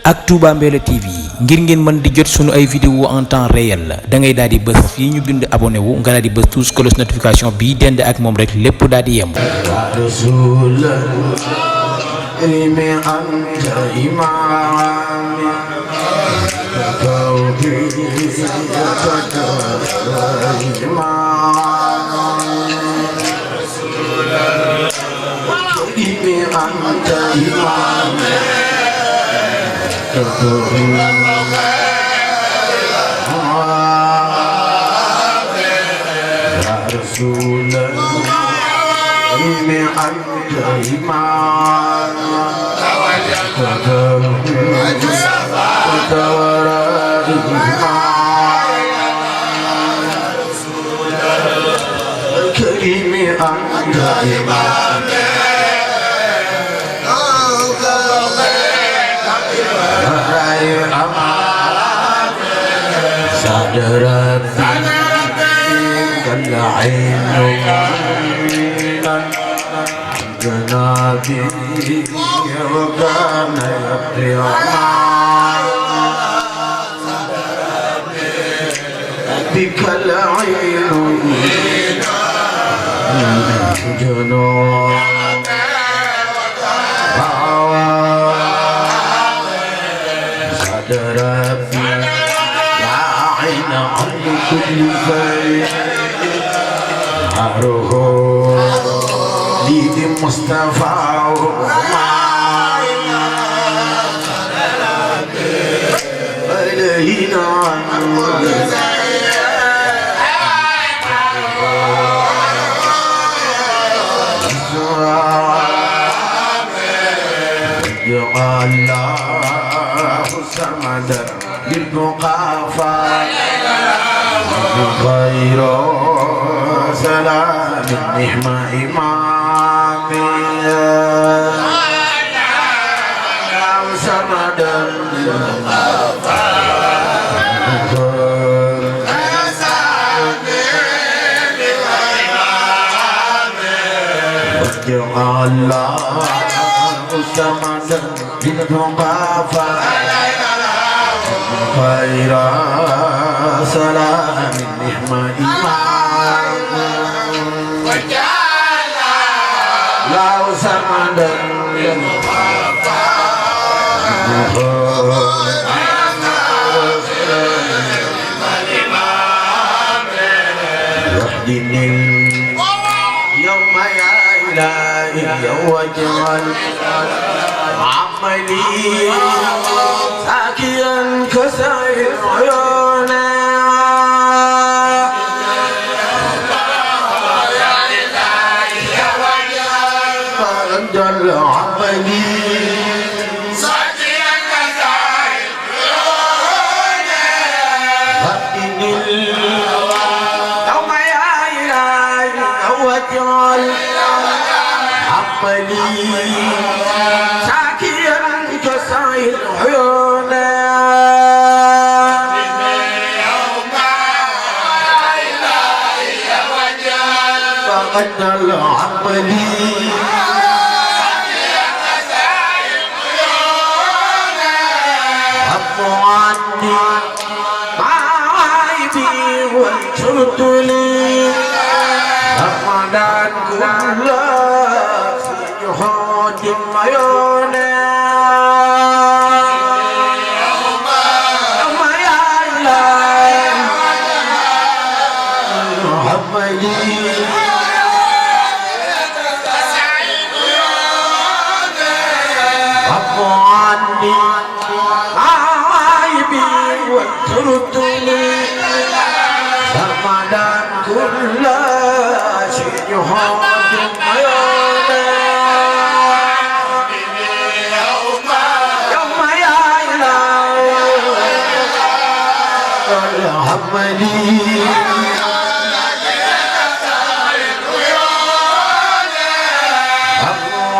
ak Touba Mbella TV ngir ngeen mën di jot sunu ay vidéo en temps réel da ngay daal di bës fii ñu bind abonné wu nga daal di bës tous cloche notification bi dend ak moom rek lépp daal di yemb. بك العين جنون صدر ربي لا عين عن كل شيء عروه ليد مصطفى الله سمد بالمقافى غير سلام النعمة إمامي سمد بالمقافى الله سمد بالمقافى خير سلام النعمة إمام لا سمد بالمقافى يهدني يوم يا إلهي واجعل عملي ساكيا كسائر عيونا فأنجل عملي ساكيا كسائر عيونا فأني يوم يا إلهي واجعل عملي عيونا فقد العملي عفو عني مع عيبي وانشرت لي رمضان كله في جهود عيونا Ramadan kulla syuhud ayona yawma ya ilahi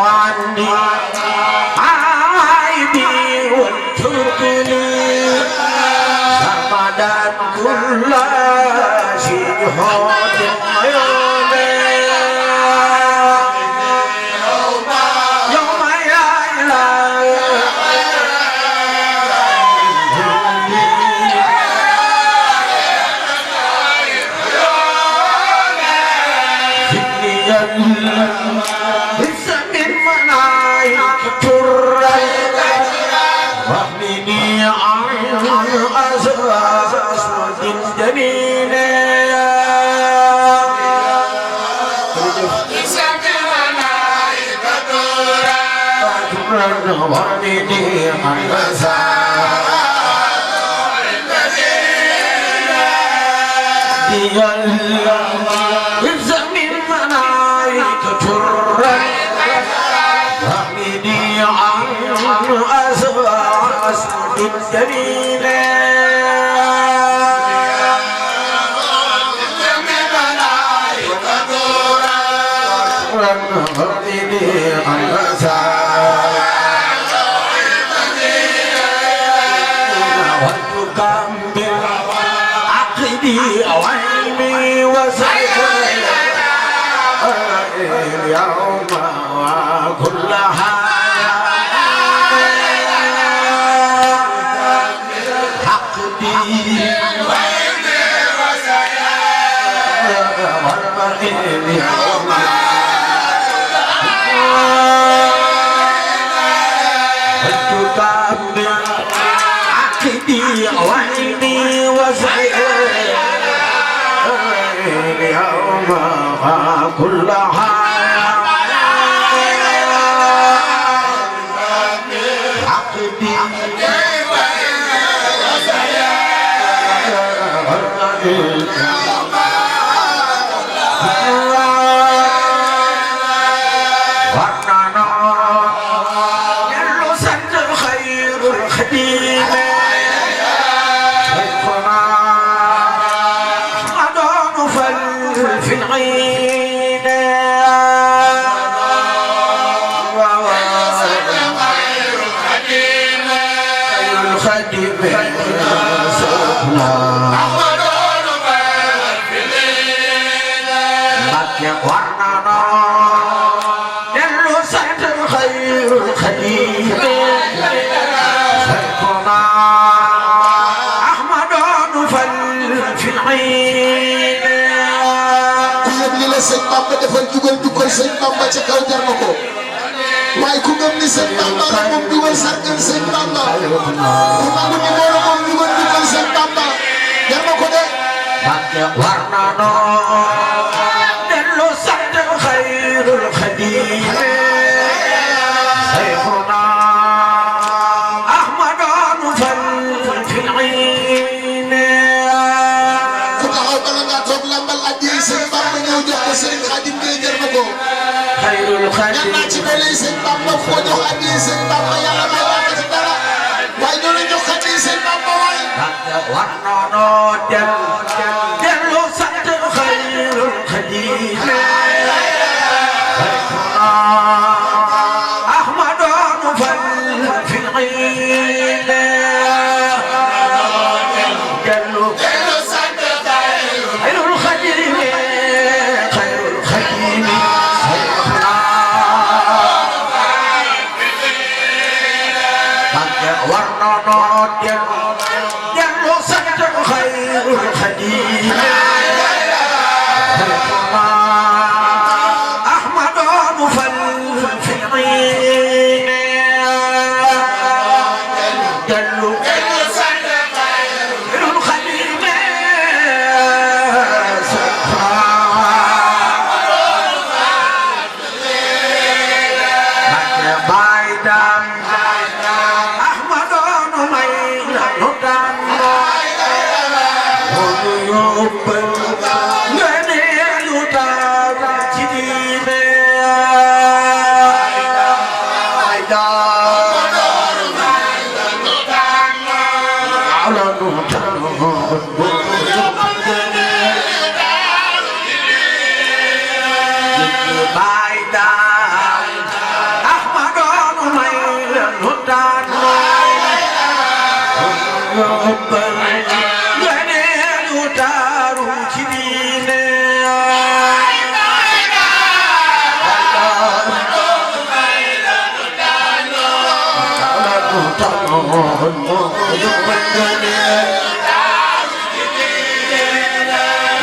hamdi amwani aibi wa turkuni Ramadan kulla syuhud ayona yawma ya ilahi حمدني عن أسود جميل وردني عن من ملائكة حمدني عن أسود جميل وردني عن وتكمل عقدي وعلمي وسعي اليوم وكل عقدي وعلمي وسعي اليوم وتكمل عقدي وعلمي وسعي اليوم كل عقدي في العين الخديم سبنا مكة ورنا يلو سعد الخير الخديم سبنا أحمد نفل في العين sëñ Bamba defal jugal dugal sëñ Bamba ca kaw jar na ko waaye ku gëm ni sëñ Bamba la moom jugal sargal sëñ Bamba ku nangu ni moo la moom jugal dugal sëñ Bamba jar na ko de Mbakke war na noo delloo sant xayrul xadiim Seyxuna Ahmadu fal fil iin ku taxaw bala ngaa toog lambal addi sëñ Bamba ñëw jox ko sëñ Xaadim Gey jar na ko xayrul xadiim ñaan naa ci doole sëñ Bamba fu ko jox addi sëñ Bamba yàlla may wax ci dara waaye ñoo la jox addi sëñ Bamba waay Mbakke war na noo delloo sant xayrul xadiim Seyxuna Ahmadu fal fil iin delloo sant xayrul xadiim Seyxuna Mbakke war na noo delloo sant xayrul xadiim Seyxuna Ahmadu fal fil iin delloo sant xayrul xadiim Seyxuna Mbakke baay daan Ahmadu may nu daan nu yóbbal ngëneelu taar ci diine baay daan ala nu daan baay daan Ahmadu may nu daan yóbbal ngëneelu taar ci diine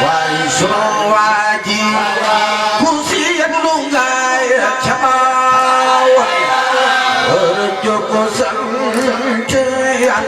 waaye sunu waa ji ku si yëglu ngaay ca jóg sant Yàlla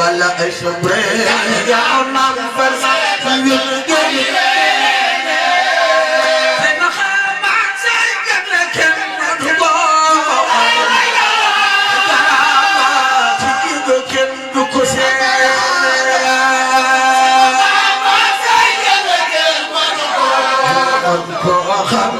bala esbre ya onam versa yul geli sen khama say gele ken du ko karama ci ken du ko se say gele ken ko xam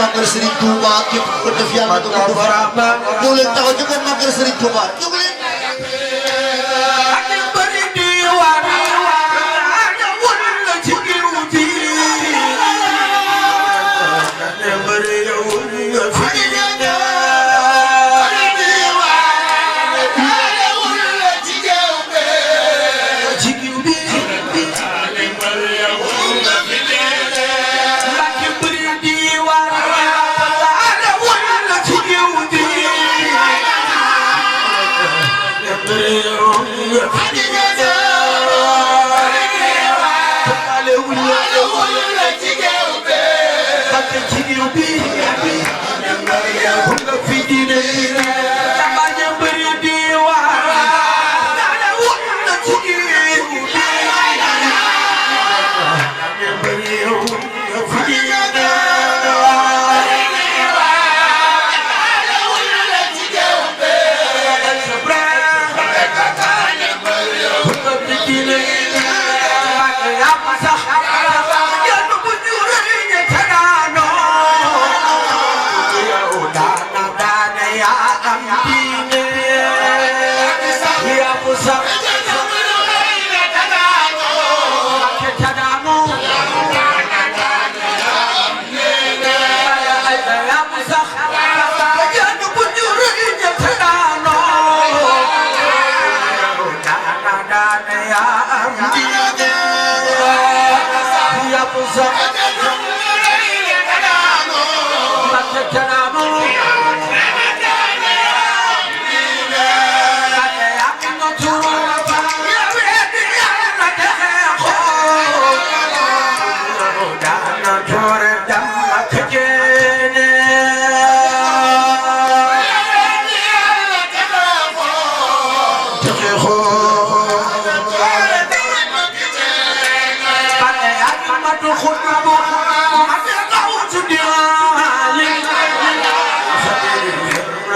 Magal Serigne Touba képp ku def yàlla du ko farama ñoo leen taxaw ci ko Magal Serigne Touba jóg leen ak bari di war ana won la ci giru bi ne bari yow nga fi ana won la ci geew be ci giru bi bari yow nga fi ak bari di war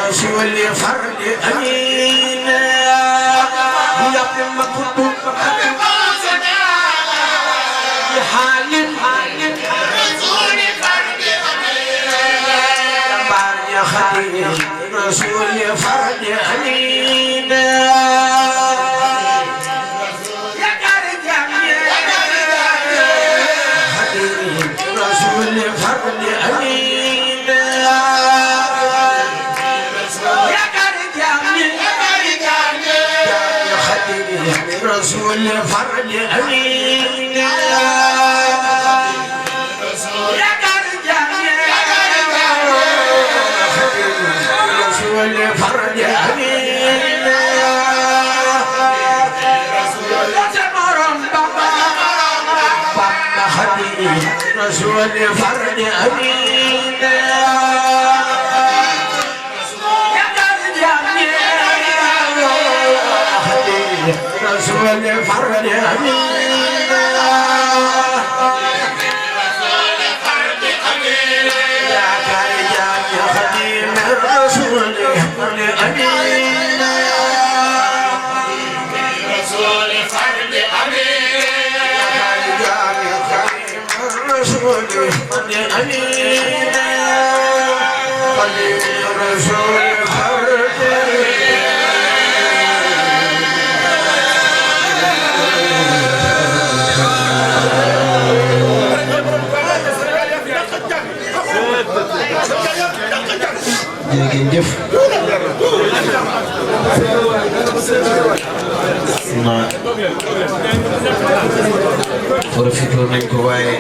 رسول فرد حنينا يا كريم رسول فرد حنينا يا كريم رسول فرد حنينا فرد أمينا بابا خديم رسول فرد أمينا فرد يا كريم يا خديم الرسول أمين رسول فرد أمين يا كريم الرسول أمين خديم الرسول فرد jërëjëf na profité nañ ko waaye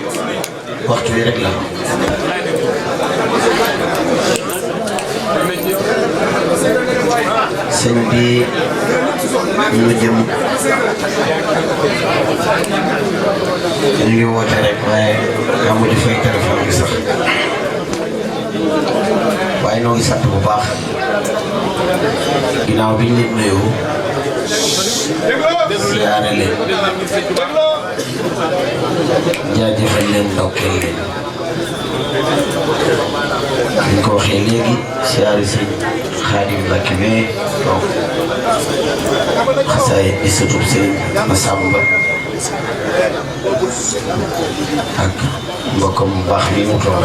waxtu wi rek la sëñ bi ñu jëm ñu ngi woote rek waaye amu di fay téléphone bi sax waaye noo ngi sant bu baax ginnaaw bi ñu leen nuyoo siyaare leen jaajëfal leen ndokkeel leen ñu ko waxee léegi siyaare si Xaadim Mbàkke bee toog xasaay di sëtub sëñ Masamba ak mbokkam bu baax mi mu toog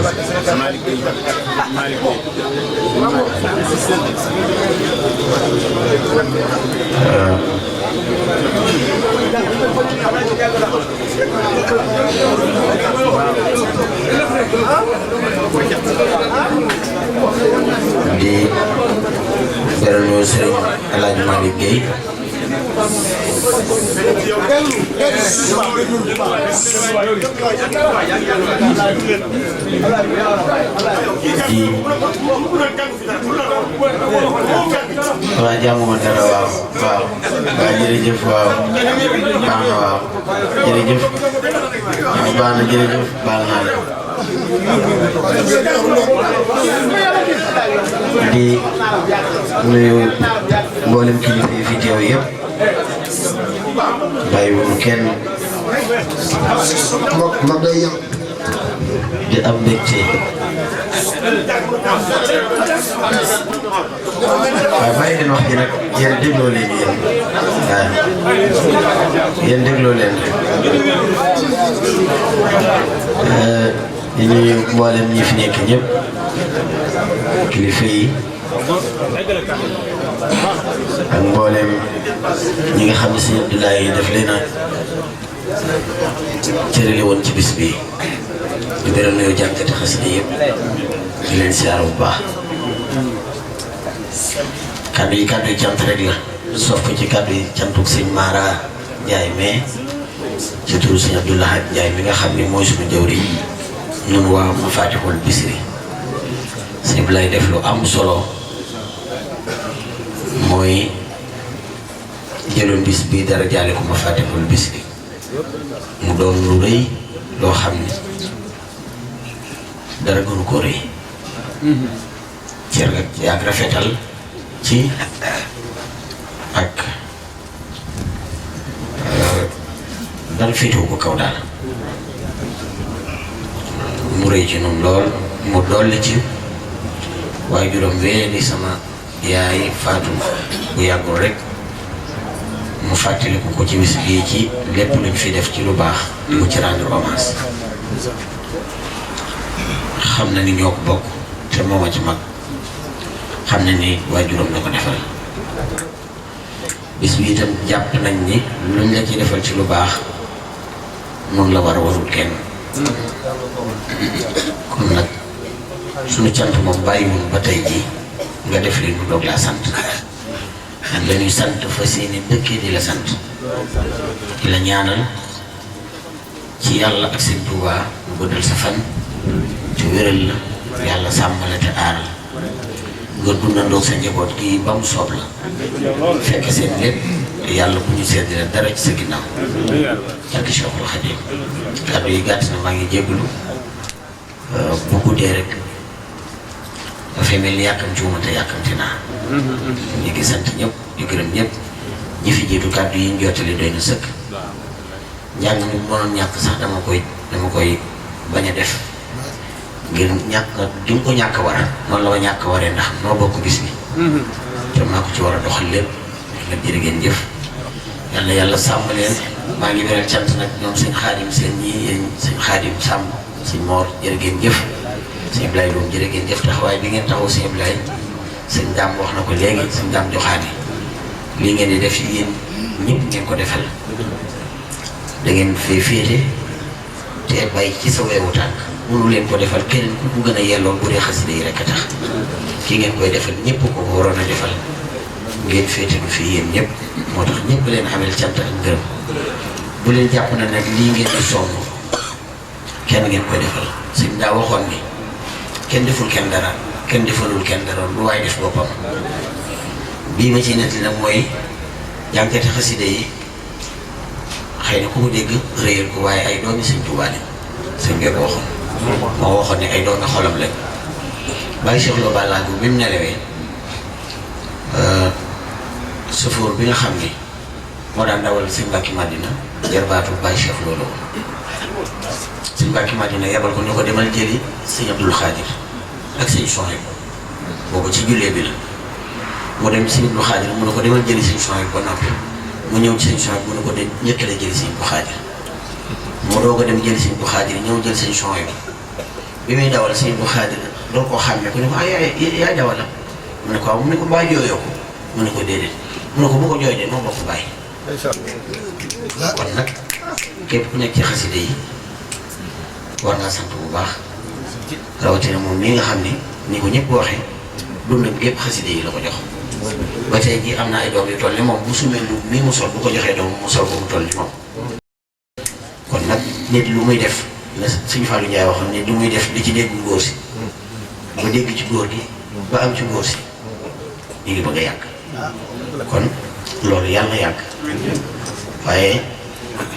di beral ñu sëriñ El Hadj Malick Guèye waaw jàmmuma dara waaw jërëjëf waaw baax na waaw jërëjëf baax na jërëjëf baal naa la di nuyu mboolem kilifa yi fi teew yëpp bàyyiwuñu kenn ma day yam di am mbégte waaye bàyyi leen wax ji nag yéen dégloo leen yéen dégloo leen di nuyu mboolem ñi fi nekk ñëpp kilifa yi ak mboolem ñi nga xam ne si Abdoulaye yi daf leen a cërale woon ci bis bi di beral nuyoo jànkati xasida yëpp di leen siyaar bu baax kàddu yi cant rek la soof ko ci kàddu yi cantuk sëñ Mara Ndiaye mais ci turu sëñ Abdoulaye Ndiaye mi nga xam ne mooy suñu jawriñ ñun waa Mafatihul Bichri sëñ bi lay def lu am solo mooy jëloon bis bi dara jaale ko Mafatihul Bichri mu doon lu rëy loo xam ne dara gënu ko rëy cër ak rafetal ci ak dara féetewu ko kaw daal mu rëy ci noonu lool mu dolli ci waaye juróom wee di sama yaay Fatou bu yàggul rek mu fàttaliku ko ci bis bii ci lépp luñ fi def ci lu baax di ko ci rendre hommage xam na ni ñoo ko bokk te moom a ci mag xam na ni waajuram la ko defal bis bi itam jàpp nañ ni luñ la ci defal ci lu baax noonu la war a warul kenn kon nag suñu cant moom bàyyiwul ba tey jii nga def li nu doog laa sant ak dañuy sant fas yéene dëkkee di la sant di la ñaanal ci yàlla ak seen Tuubaa mu guddal sa fan te wéral la yàlla sàmm la te aar la nga dundandoog sa njaboot gi ba mu soob la fekk seen lépp te yàlla bu ñu sedd la dara ci sa ginnaaw ak Cheikhul Khadim kàddu yi gàtt na maa ngi jégalu bu guddee rek dafay mel ni yàkkamti wu ma te yàkkamti naa ñu ngi sant ñëpp di gërëm ñëpp ñi fi jiitu kàddu yi ñu jottali doy na sëkk njàng mi mënoon ñàkk sax dama koy bañ a def ngir ñàkk di nga ko ñàkk war noonu la ma ñàkk waree ndax noo bokk bis bi te maa ko ci war a doxal lépp jërë ngeen jëf yàlla yàlla sàmm leen maa ngi beral cant nag ñoom sëñ Xaadim seen ñii yéen sëñ Xaadim sàmm sëñ Moor jërë ngeen jëf sëñ Ablaye Loum jërë ngeen jëf taxawaay bi ngeen taxaw sëñ Ablaye sëñ Daam wax na ko léegi sëñ Daam joxaane lii ngeen di def yéen ñëpp ngeen ko defal da ngeen fee féete te bàyyi ci sa weewu tànk mënu leen ko defal keneen ku ko gën a yelloon bu dee xasida yi rek a tax kii ngeen koy defal ñëpp ko waroon a defal ngeen féete nu fii yéen ñëpp moo tax ñëpp leen amel cant ak ngërëm bu leen jàpp na nag lii ngeen di sonn kenn ngeen koy defal sëñ daa waxoon ni kenn deful kenn dara kenn defalul kenn dara lu waay def boppam bii ma ci nettali nag mooy jànkati xasida yi xëy na ku ko dégg réyal ko waaye ay doomi sëñ Tuubaa lañ sëñ bee ko waxoon moo waxoon ne ay doomi xolam lañ bàyyi Cheikh Lo Balago bi mu nelawee sëfoor bi nga xam ni moo daan dawal sëñ Mbàkke Madina jarbaatu bàyyi Cheikh Lo la woon sëñ Mbàkke Madina yebal ko ni ko demal jëli sëñ Abdul Xaadir ak sëñ Sohayb boobu ci jullee bi la mu dem sëñ Abdul Xaadir mu ne ko demal jëli sëñ Sohayb ba noppi mu ñëw ci sëñ Sohayb mu ne ko de njëkk la jëli sëñ Abdul Xaadir mu doog a dem jëli sëñ Abdul Xaadir ñëw jël sëñ Sohayb bi muy dawal sëñ Abdul Xaadir doon koo xàmmee ko ne ko yaay dawala mu ne ko waaw mu ne ko mbaa jooyoo ko mu ne ko déedéet mu ne ko bu ko jooy de moo bokk bàyyi kon nag képp ku nekk ci xasida yi war naa sant bu baax rawatina moom mii nga xam ni ko ñëpp waxee dundam gépp xasida yi la ko jox ba tey jii am na ay doom yu toll ni moom bu sumee lu mii mu sol bu ko joxee doom mu sol ko mu toll ni moom kon nag nit lu muy def la Sëñ Fallou Ndiaye waxoon nit lu muy def di ci dégg góor si ba dégg ci góor gi ba am ci góor si ñu ngi bëgg a yàgg kon loolu yàlla na yàgg waaye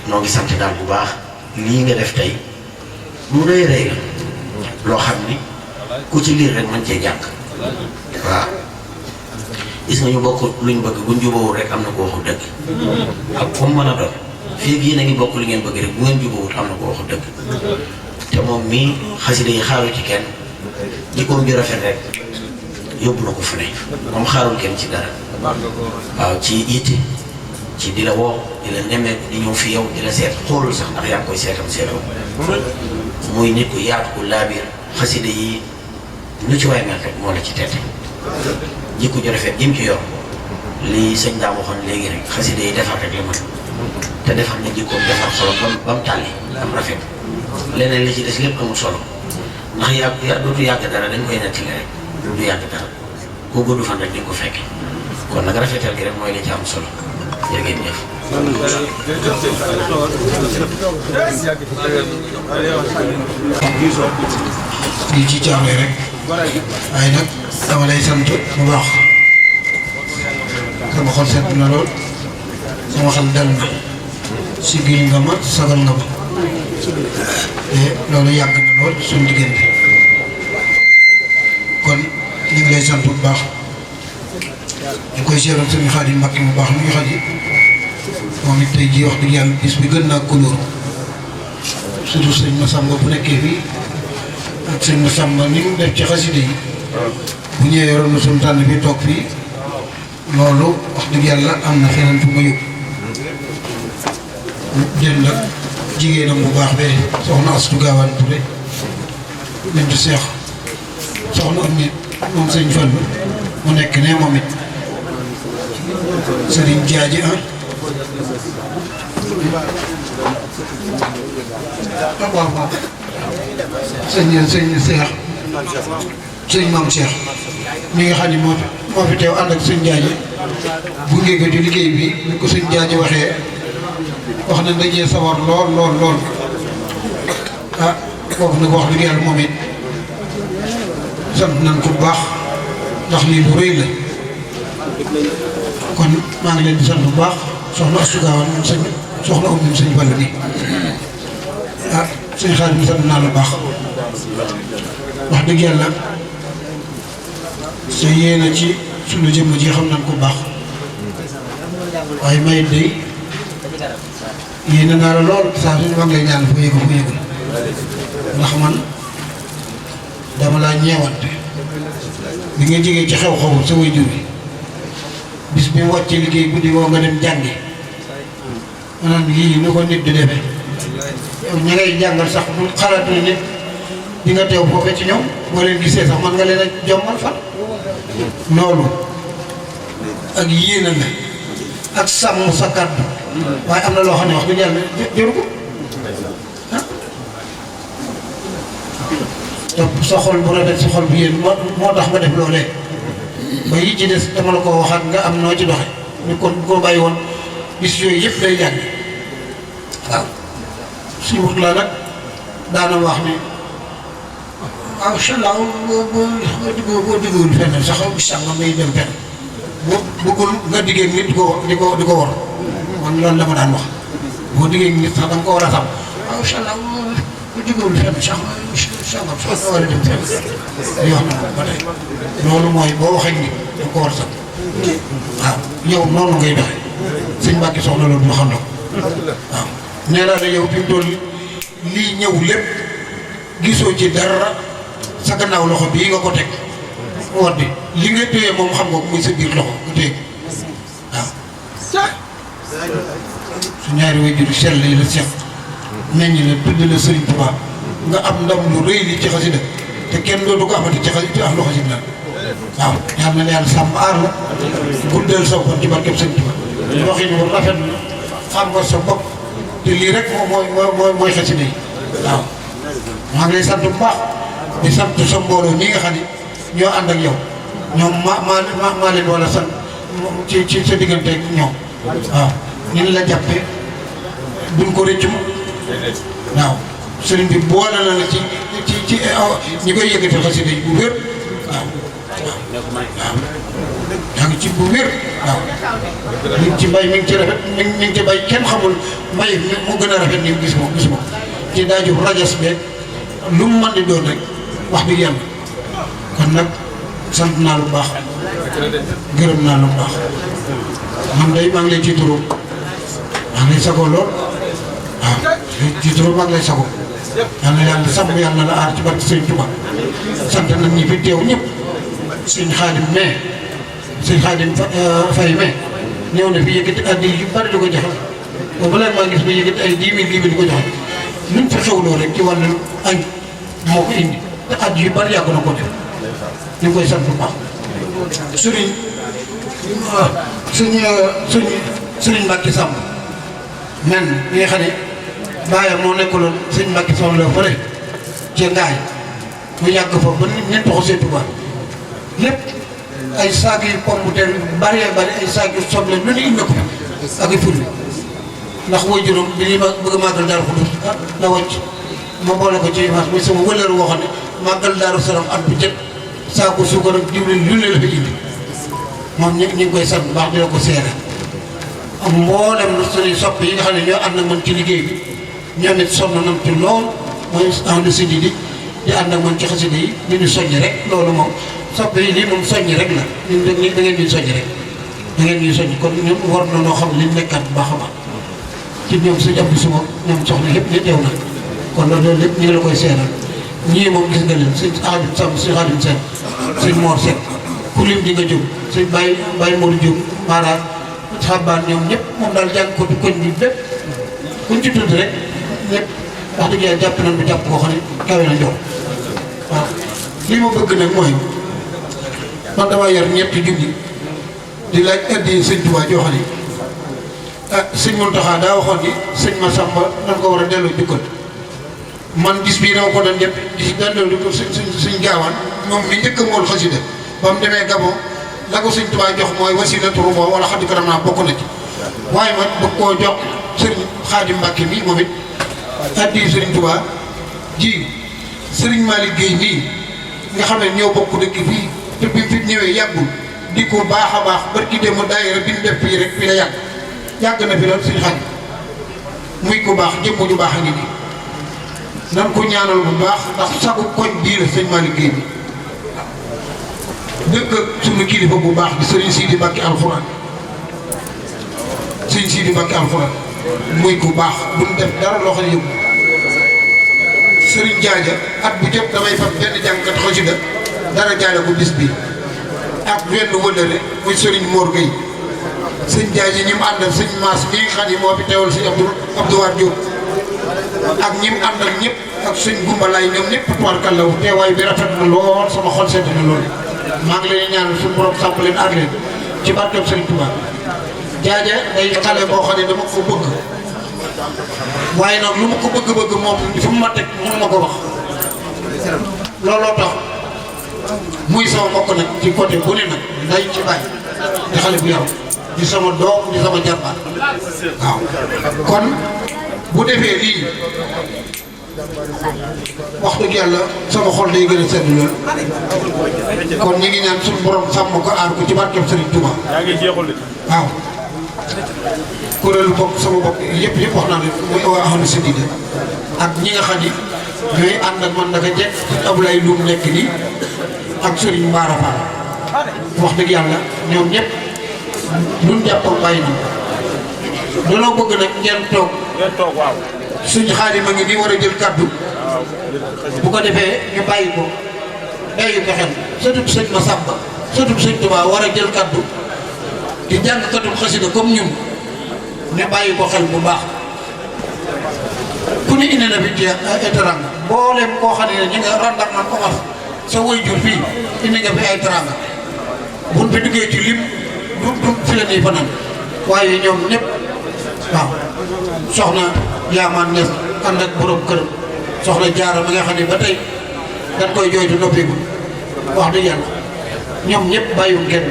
noo ngi sant daal bu baax lii nga def tey lu rëy rëy la loo xam ni ku ci liir rek mën cee jàng waaw gis nga ñu bokk luñ bëgg buñ jubawul rek am na ko waxu dëgg ak comme mën a doon fii yéen a ngi bokk li ngeen bëgg rek bu ngeen jubawul am na ko waxu dëgg te moom mii xasida yi xaaru ci kenn jikkoom ju rafet rek yóbbu na ko fu ne moom xaarul kenn ci dara waaw ci yitte ci di la woo di la nemmeeku di ñëw fi yow di la seet xoolul sax ndax yaa ngi koy seetam seetoo muy nit ku yaatu ku laabiir xasida yi lu ci waay mel rek moo la ci tette jikko ju rafet jëm ci yor li sëñ Daam waxoon léegi rek xasida yi defar rek la mën te defar na jikkoom defar xolom ba mu tàlli am rafet leneen li ci des lépp amul solo ndax dootu yàgg dara dañ koy nettali rek du yàgg dara koo gudd fan rek di nga ko fekke kon nag rafetal gi rek mooy li ci am solo jërë ngeen jëf. lii ci caaxaan rek waaye nag dama lay sant bu baax sama xol set na lool sama xel dal na sigil nga ma sagal nga ma te loolu yàgg na lool suñu diggante kon ñu ngi lay sant bu baax ñu koy seeral suñu Xaadim Mbàkke bu baax mi ngi xadi moom it tey jii wax dëgg yàlla bis bi gën naa couleur surtout sëñ Massamba bu nekkee fii ak sëñ Massamba ni mu def ci xasida yi bu ñëwee yoroon na suñu tànn bi toog fii loolu wax dëgg yàlla am na feneen fu ma yóbbu jënd ak jigéenam bu baax bee soxna Astu Gaawaan Ture bintu Seex soxna am nit moom sëñ Fallu mu nekk ne moom it sëriñ Jaaji waaw waaw sëñ Seex sëñ Maam Seex mi nga xam ne moo fi teew ànd ak sëñ Jaaji bu ngee ko ci liggéey bi ni ko sëñ Jaaji waxee wax na dajee sawar lool lool lool ah foofu nag wax dëgg yàlla moom it sant nañ ko bu baax ndax lii lu rëy la kon maa ngi leen di sant bu baax soxna Astu Gaawaan moom sëñ soxna am moom sëñ Fallu bi ah sëñ Xaadim bi sant naa lu baax wax dëgg yàlla sa yéena ci suñu jëmm ji xam nañ ko baax waaye may day yéene naa la lool saa suñu mag lay ñaan fu yëgul ndax man dama laa ñeewante bi nga jógee ci xew-xewu sa waajur bi bis bi mu wàccee liggéey guddi woo nga dem jàngi maanaam lii ni ko nit di defee yow ña ngay jàngal sax bu xalaatu nit di nga teew foofee ci ñoom boo leen gisee sax man nga leen a jommal fan loolu ak yéene la ak sàmm sa kàddu waaye am na loo xam ne wax dëgg yàlla jëru ko te sa xol bu rafet sa xol bu yéen moo tax nga def loolee ba yi ci des dama la ko waxaat nga am noo ci doxe ñu kon bu ko bàyyi woon bis yooyu yëpp day jàng waaw suñu wax la nag daana wax ni waaw incha boo digguwul fenn sax bis sàngam may dem fenn boo bëggul nga diggee nit di ko war man loolu la ma daan wax boo diggee nit sax da nga ko war a xam waaw incha allah bu digguwul fenn sax sàngam sax nga war a dem fenn di wax na ba tey loolu mooy boo waxee nit da ko war a sax waaw yow noonu ngay doxee sëñ Mbàkke soxla loolu ma xam na ko waaw nee naa ne yow fi mu toll lii ñëw lépp gisoo ci dara sa gannaaw loxo bii nga ko teg war di li nga téye moom xam nga ko muy sa biir loxo nga téye waaw su ñaari waajur sell yi la seq meññ la tudd la Sëriñ Tuubaa nga am ndam lu rëy li ci xasida te kenn dootu ko amati ci xasida am lu xasida la waaw yal na yàlla sàmm aar la guddal sa fan ci barkeb Sëriñ Tuubaa waxin bu rafet na xam nga sa bopp te lii rek mooy xasida yi waaw maa ngi lay sant bu baax di sant sa mbooloo ñi nga xam ne ñoo ànd ak yow ñoom maa leen wala sant ci sa diggante ak ñoom waaw ñu la jàppee duñ ko rëccu waaw sëriñ bi boole na la ci ñi koy yëkkati xasida yi bu wér waaw waaw yaa ngi ci bu wér waaw mi ngi ci mbay mi ngi ci rafet mi ngi ci bay kenn xamul mbay mu gën a rafet ni gis ma ci daaju rajas beeg lu mu mën di doon rek wax dëgg yàlla kon nag sant naa lu baax gërëm naa lu baax man day maa ngi lay tiitaroo maa ngi lay sagoo lool waaw tiitaroo maa ngi lay sagoo yal na yàlla sàmm yàlla la aar ci barke Sëñ Tuubaa sant nañ ñi fi teew ñëpp sëñ Xaadim mais sëñ Xaadim Fay mais ñëw na fi yëkkati addi yu bari di ko joxe boobu léegi maa gis ba yëkkati ay 10 000 di ko joxe luñ fi xewloo rek ci wàllu añ moo ko indi te addi yu bari yàgg na ko def ñu ngi koy sant bu baax sëriñ Mbàkke Samb men mi nga xam ne bàyyam moo nekkaloon sëñ Mbàkke Samb la fële ci ngaay mu yàgg fa ba nit toxu Sëñ Tuubaa lépp ay saag yu pomme de terre bari ay saag yu soble lu ne indi ko ak i ful ndax woy juróom bi ñuy bëgg a màggal Daaru Xudoos la wàcc ma boole ko ci image muy sama wëlëru woo xam ne màggal Daaru Salaam at bu jëkk saako suukar ak diwlin lu ne la fa indi moom ñu ngi koy sant bu baax dina ko seere am mboolem suñuy sopp yi nga xam ne ñoo ànd ak man ci liggéey bi ñoom it sonn nañ ci lool mooy en si di ànd ak man ci xasida yi ñu ñu soññ rek loolu moom sopp yi lii moom soññ rek la ñun da ngeen ñuy soññ rek da ngeen ñuy soññ kon ñun war na noo xam li nekkaat bu baax a baax ci ñoom suñu ab suma ñoom soxna yëpp ñu teew na kon loolu lépp ñu ngi la koy seeral ñii moom gis nga leen sëñ Xaadim Samb sëñ Xaadim Seen sëñ Mor Seck ku lim di nga jóg sëñ Baye Modou Diop maanaam xabaan ñoom ñëpp moom daal jàng ko koñ bi bépp kuñ ci tudd rek ñëpp wax dëgg yàlla jàpp nañ bu jàpp koo xam ne kawe na jox waaw lii ma bëgg nag mooy man damaa yor ñetti junni di laaj addi sëñ Tuubaa joo xam ne sëñ Muntaxa daa waxoon ni sëñ Massamba nan ko war a delloo jukkal man gis bii dama ko doon def di delloo di ko suñ gaawaan moom mi njëkk a mool xasida ba mu demee Gabon la ko sëñ Tuubaa jox mooy wasilatu rubo wala xaddi karam naa bokk na ci waaye man bëgg koo jox sëriñ Xaadim Mbàkke bi moom it addi sëriñ Tuubaa ji sëriñ Malick Guèye nii nga xam ne ñoo bokk dëkk fii te bi fi ñëwee yàggul di ko baax a baax barki démb daayira bi ñu def fii rek fii la yàgg na fi lool suñu xarit muy ko baax jëmm ju baax a ngi nii nan ko ñaanal bu baax ndax sagu koñ bii la sëñ Malick Guèye bi dëkk suñu kilifa bu baax bi sëriñ Sidi Mbàkke alxuraan sëñ Sidi Mbacke alxuraan muy ku baax bu ñu def dara loo xam ne yëpp sëriñ Jaaja at bu jot damay fab benn jàngkat xasida dara jaale ko bis bi ak wenn wëllëre muy sëriñ Mor Gueye sëñ Jaaja ñi mu àndal sëñ Maas mi nga xam ne moo fi teewal sëñ Abdou Wade Diop ak ñi mu àndal ñëpp ak sëñ Gumbalaay ñoom ñëpp tubaarkalla teewaay bi rafet na lool sama xol sedd na lool maa ngi leen ñaanal suñu borom sàmm leen aar leen ci barkeb Sëriñ Tuubaa Jaaja day xale boo xam ne dama ko bëgg waaye nag lu ma ko bëgg-bëgg moom fu mu ma teg mënu ma ko wax looloo tax muy sama mbokk nag ci côté bu ne nag day ci bàyyi di xale bu yaru di sama doom di sama jarbaat waaw kon bu defee lii wax dëgg yàlla sama xol day gën a sedd lool kon ñi ngi ñaan suñu borom sàmm ko aar ko ci barkeb Sëriñ Tuubaa waaw kuréelu bopp sama bopp yëpp wax naa ne muy waa ahlu Sadida ak ñi nga xam ni ñooy ànd ak man naka jekk Abdoulaye Loum nekk nii ak Serigne Mbara Fall wax dëgg yàlla ñoom ñëpp luñ jàppoon bàyyi na danoo bëgg nag ngeen toog waaw suñu Xaadim a ngi nii war a jël kaddu bu ko defee ñu bàyyi ko bàyyi ko xel surtout sëñ Massamba surtout sëñ Touba war a jël kaddu di jàngkatu xasida comme ñun ñu bàyyi ko xel bu baax ku ne indi na fi ci teranga mboolem koo xam ne ñi nga randal man ko wax sa waajur fii indi nga fi ay teranga buñ fi duggee ci lim du fi la nii fanaan waaye ñoom ñëpp waaw soxna Yaamaan Nes ànd ak borom këram soxna Jaara mi nga xam ne ba tey dañ koy jooytu noppeegul wax dëgg yàlla ñoom ñëpp bàyyiwul kenn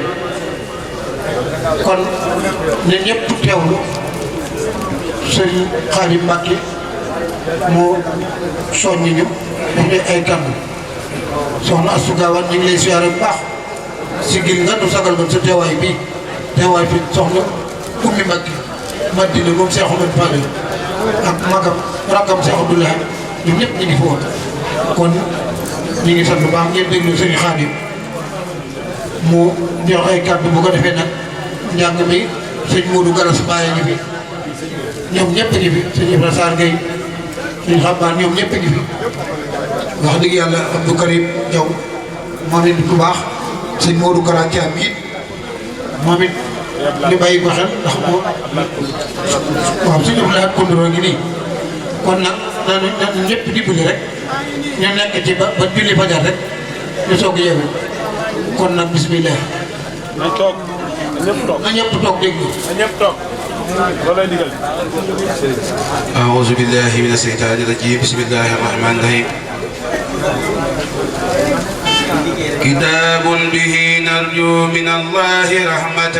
kon ne ñëpp teewlu Sëriñ Xaadim Mbàkke moo soññi ñu daf ne ay kàddu soxna Astou Gawane ñu ngi lay siyaare bu baax si gil nga nu sagal nga sa teewaay bii teewaay fi soxna Ummi Mbàkke Madina moom Cheikh Oumar Fall ak magam rakkam Cheikh Abdoulaye ñun ñëpp ñu ngi fi woon kon ñu ngi sant bu baax ngeen déglu Sëriñ Xaadim mu jox ay kàddu bu ko defee nag njàng mi sëñ Modou Galas Baye ngi fi ñoom ñëpp a ngi fi sëñ Ibrahima Sarr Gueye sëñ Xabaar ñoom ñëpp a ngi fi wax dëgg yàlla Abdou Karim Diaw moom it bu baax sëñ Modou Kara Thiam it moom it ñu bàyyi ko xel ndax moom waaw sëñ Abdoulaye ak Koundou ngi nii kon nag nañu ñëpp dimbali rek ñu nekk ci ba julli fajar rek ñu soog a yeewu kon nag bismillah nañ toog ñëpp toog na ñëpp toog déglu na ñëpp toog loolu lay digal أعوذ بالله من الشيطان الرجيم بسم الله الرحمن الرحيم كتاب به نرجو من الله رحمة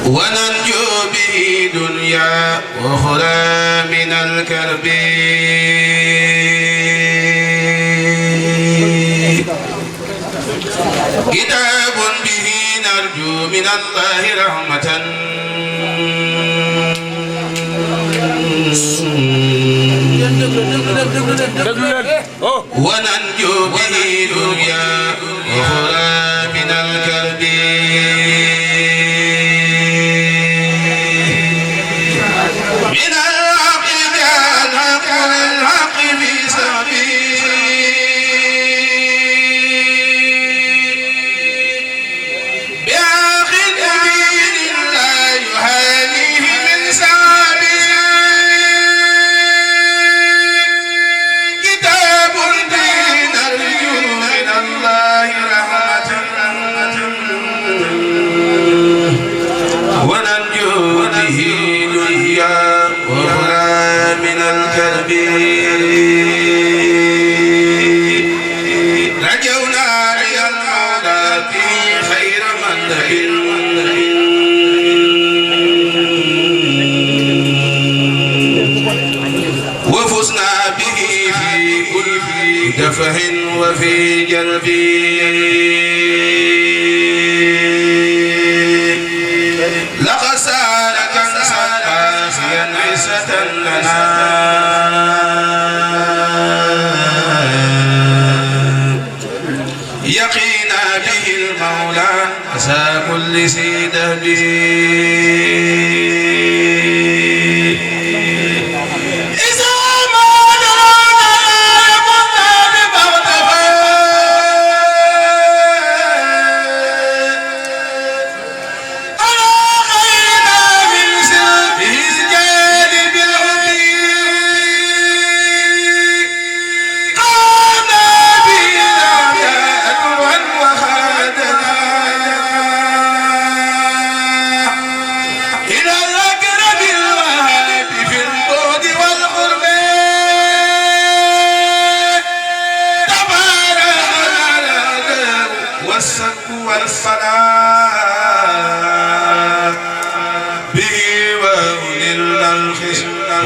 وننجو به دنيا وأخرى من الكرب كتاب به نرجو من الله رحمة وننجو به دنيا وأخرى من الكرب من الحق جاء الحق للحق في سبيل بآخر نبي لا يهانيه من سعبه كتاب دين نرجو من الله رحمة وننجو به دنيا وأخرى من الكرب رجونا إلى المولى في خير مندب وفزنا به في كل دفع وفي جلب لقد سار كنسا قاسيا عزة لنا يقينا به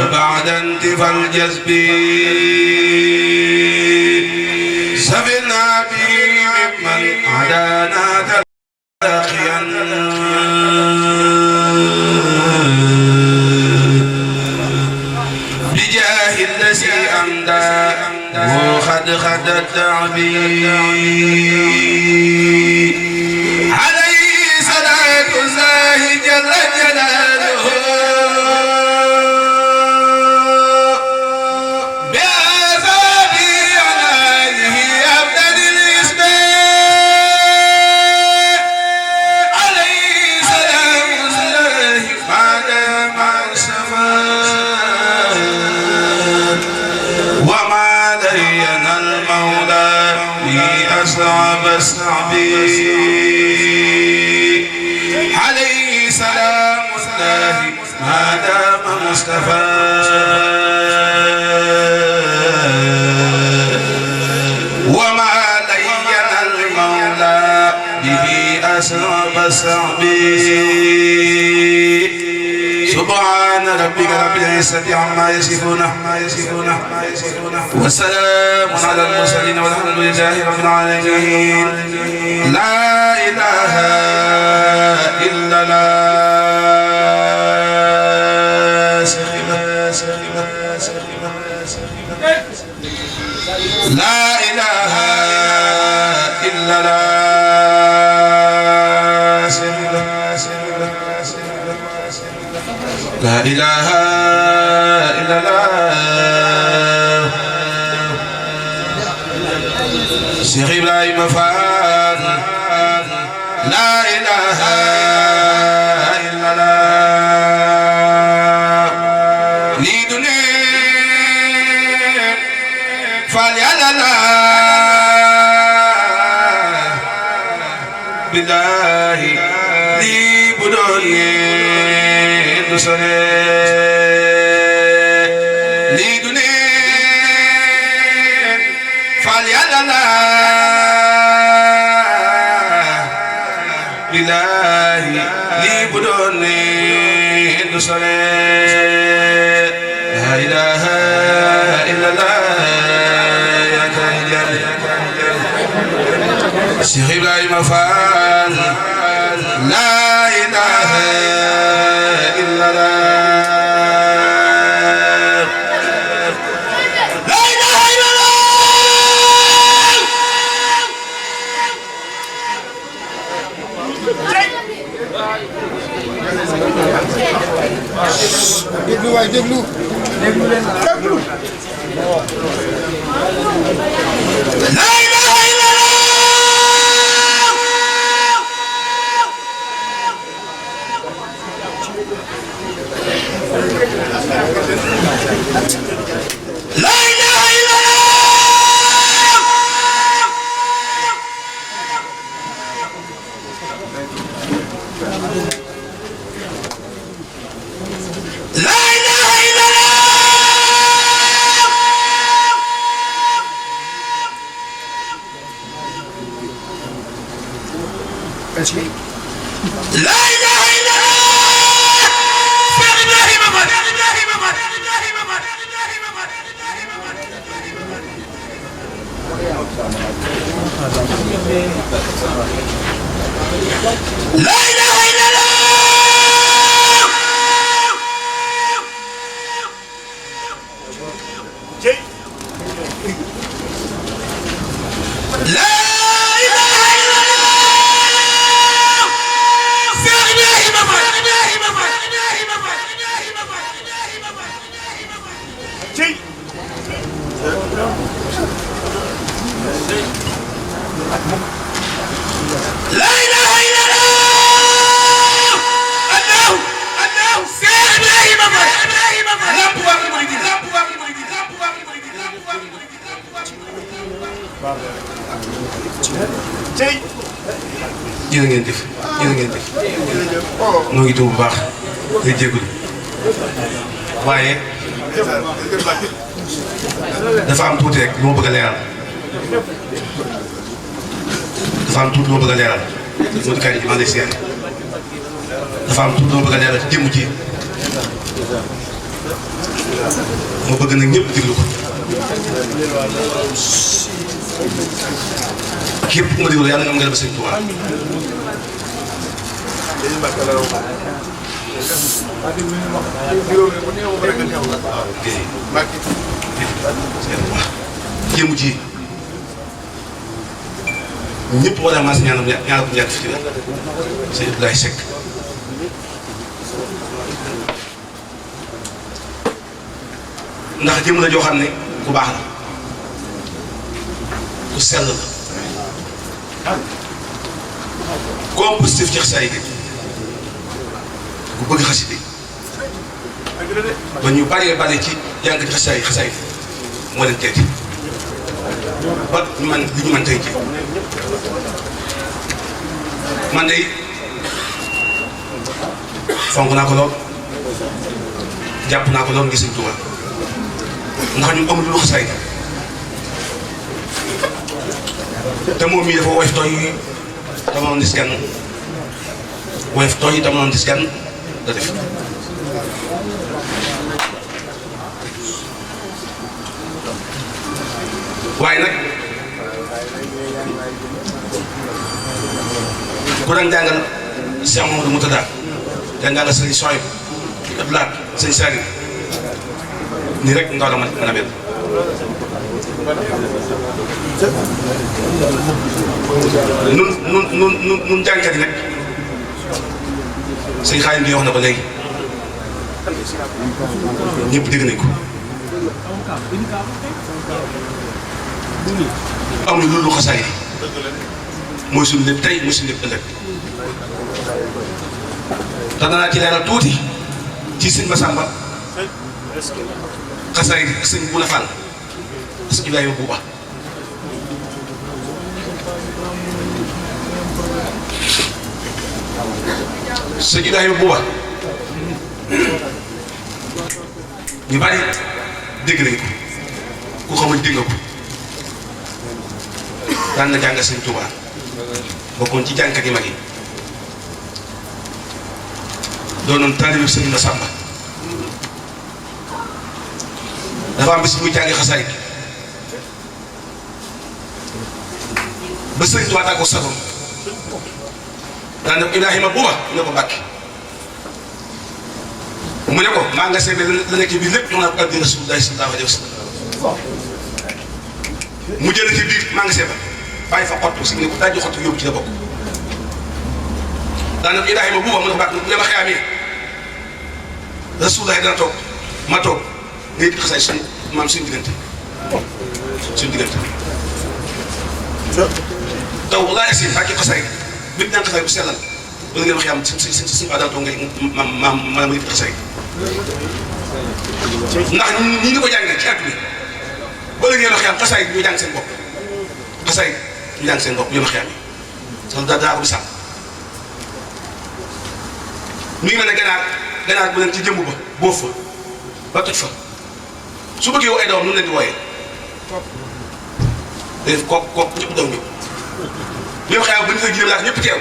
وبعد انتفى الجذب سفرنا به ممن عدانا تلاقيا بجاه الذي أمدى وقد خد التعبي عليه صلاة الله جل جلاله عليه سلام الله ما دام مصطفى وما لين المولى به أسرب الصعبي سبحان ربك رب العزة عما يصفون وسلام على المرسلين والحمد لله رب العالمين. لا إله إلا الله لا إله إلا الله لا إله إلا الله شيخ إبراهيم فال لا إله إلا الله لدنيا فليلا بالله لي بدوني لا إله إلا الله يا كريم شيخ إبراهيم فال لا إله إلا الله لا إله إلا الله déglu waay déglu leen déglu لا إله إلا الله لا إله إلا الله لا إله إلا الله لا إله إلا الله شيخ إبراهيم فال لا إله إلا الله لا إله إلا الله شيخ إبراهيم la ilaha illallah Allah Seex Ibrahima Fall lamp waa ko mooy dina jërë ngeen jëf noo ngi tuub bu baax ngay jégalu waaye dafa am tuuti rek lu ma bëgg a leeral moo di kaay ji maa ngi lay seet dafa am tuuti lu ma bëgg a leeral ci jëmm ji ma bëgg nag ñëpp déglu ko képp ku ma déglu yàlla nga am nga dem Sëñ Tuubaa jëmm ji ñëpp war a maas ñaanal ñaanal ko ñàkk fi ci wér Sëñ Abdoulaye Seck ndax jëmm la joo xam ne ku baax la ku sell la ku am positif ci xasaay yi ku bëgg xasida ba ñu bari ci jàng ci xasaay moo leen teeti ba man li ñu mën tey ji man de fonk naa ko lool jàpp naa ko lool ngir Sëñ Tuubaa ndax ñu amul lu xasaay te moom mii dafa woyof tooy dama doon dis gan woyof tooy dama doon dis gan da def waaye nag ku daan jàngal Cheikh Mamadou Moutada daan jàngal sëñ Soy Abdoulaye sëñ Sari nii rek ndaw la mën a mel nun jàngkat yi nag sëñ Xaadim bi wax na ko léegi ñëpp dégg nañ ko amul loolu xasaay yi mooy suñu lépp tey mooy suñu lépp ëllëg te danaa ci leeral tuuti ci sëñ Masamba xasaay yi ak sëñ Buna Fall sëñ Ibrahima Buuba sëñ Ibrahima Buuba ñu bari dégg nañ ko ku xamul dégg nga ko daan na jàng Sëñ Tuubaa bokkoon ci jàngkat yi mag yi doonoon taalibe Sëñ Masamba dafa am bis muy jàngi xasaay ba Sëñ Tuubaa daa ko sagoon daan ne Ibrahima Buuba ne ko Mbàkke mu ne ko maa nga seede la nekk bi lépp jox naa ko addi Rasulullaahi sallallaahu alayhi wa sallam mu jëlee ci biir maa nga seede bàyyi fa xottu si ne ko daaj xottu yóbbu ci la bokk daanaka Ibrahima Buuba mu ne ko Mbàkke bu ma xëyaamee Rasulullaahi dana toog ma toog ngay di xasaay suñu maam suñu diggante taw bu laa essayé Mbàkke xasaay bi ñu naan xasaay bu sellal wala ngeen wax yaa am si daan toog ngay ma yëg xasaay ndax ñi ngi ko jàngee ci àdduna wala ngeen wax yaa am xasaay ñu jàng seen bopp xasaay ñu jàng seen bopp ñu wax yaa am sax daa ko sàmm mi ngi mel ne ganaar bu leen ci jëmb ba boof fa ba toj fa su bëggee woo ay doom nu leen di wooyee def kook ñëpp daw ñëpp ñu wax yaa am ba ñu koy jéem laata ñëpp teew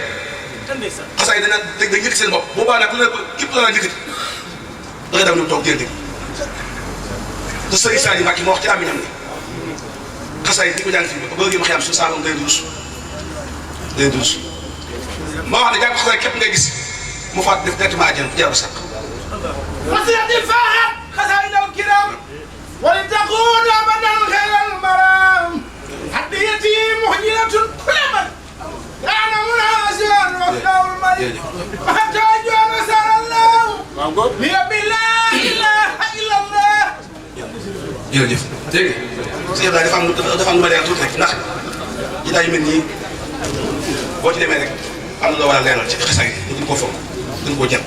xasaay dana yëkkati seen bopp boobaa nag ku ne képp la yëkkati da ngay daw ñoom toog jënd te sëriñ Saliou Mbacke moo wax ci àmmiñam ne xasaay di ko jàng fii ba léegi ma xam su saalum day durus ma wax ne jàng xasaay képp ngay gis mu faat def directement àjjana jaaru sàq وسيأتي الفاحت خزائن الكرام ولتكون أبدا خير المرام هديتي محجلة كل من كان مناسبا وفده الملك وحتى جوان سار الله لي بالله إله إلا الله. jërëjëf dégg nga dafa am lu ma leer tuuti rek ndax ji daay mel nii boo ci demee rek am na loo war a leeral ci xasaay yi gën koo fonk gën koo jàpp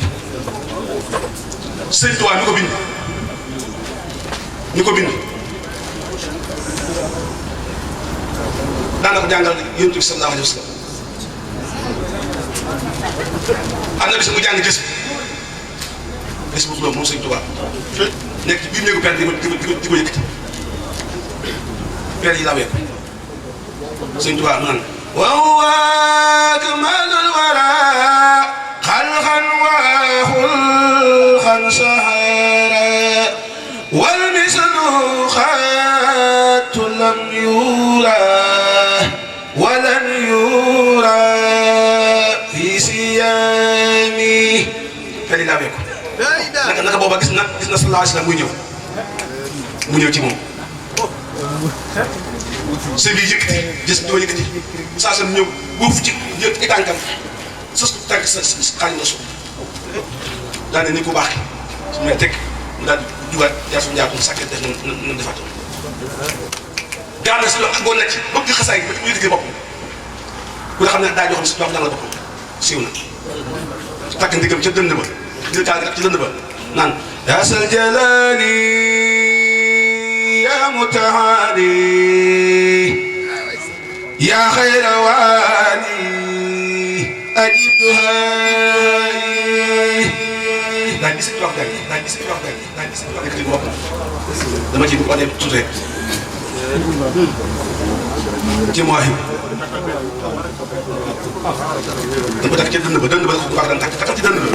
sëñ Tuubaa ñu ko bind daanaka jàngal Yonent bi sallallahu alayhi wa sallam am na bis mu jàng gës bu moom sëñ Tuubaa nekk ci biir néegu per di ko yëkkati per yi laa wekk sëñ Tuubaa naan wa huwa akmalul wara xalqan wa xulqan sahara wal mislu xattu lam yura walan yura fi siyami per yi laa wekk naka booba gis na sallallahu alayhi wa sallam mu ñëw ci moom sëñ bi yëkkati gis doo yëkkati saa sa ñëw boofu ci jël ci tànkam sos tànk sa xaañ na suuf daal ne ni ko baax su may teg mu daal di jugaat jaar suñu njaatum sàkket def na defaatoon gaa na si loolu ak boo nekk bëgg xasaay ba mu yëkkati boppam ku ne xam ne daa joo xam ne si jox jàng la boppam siiw na takk ndigam ca dënd ba jël kaal ak ci dënd ba naan yaa sal jalaali yaa mutahaali yaa xayra waali ajib duhaay daal gis nga wax dëgg bopp dama ci wane tuuti rek ci mooy dañ ko takk ca dënd ba dënd ba baax daan takk takkal ci dënd ba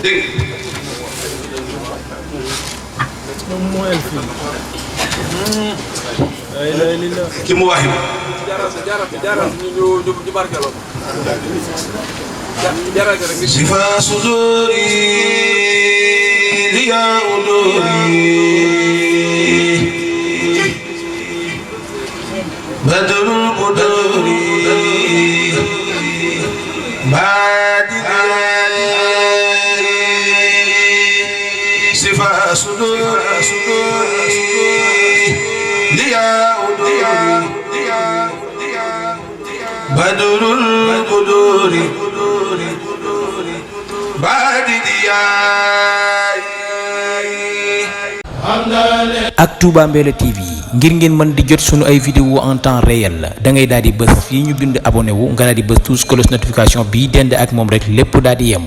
dégg ci mu wax sifa suduri liya uduri badrul buduri sifa suduri liya uduri badrul buduri ak Touba Mbella TV ngir ngeen mën di jot sunu ay vidéo en temps réel da ngay daal di bës fii ñu bind abonné wu nga daal di bës tous cloche notification bii dend ak moom rek lépp daal di yem.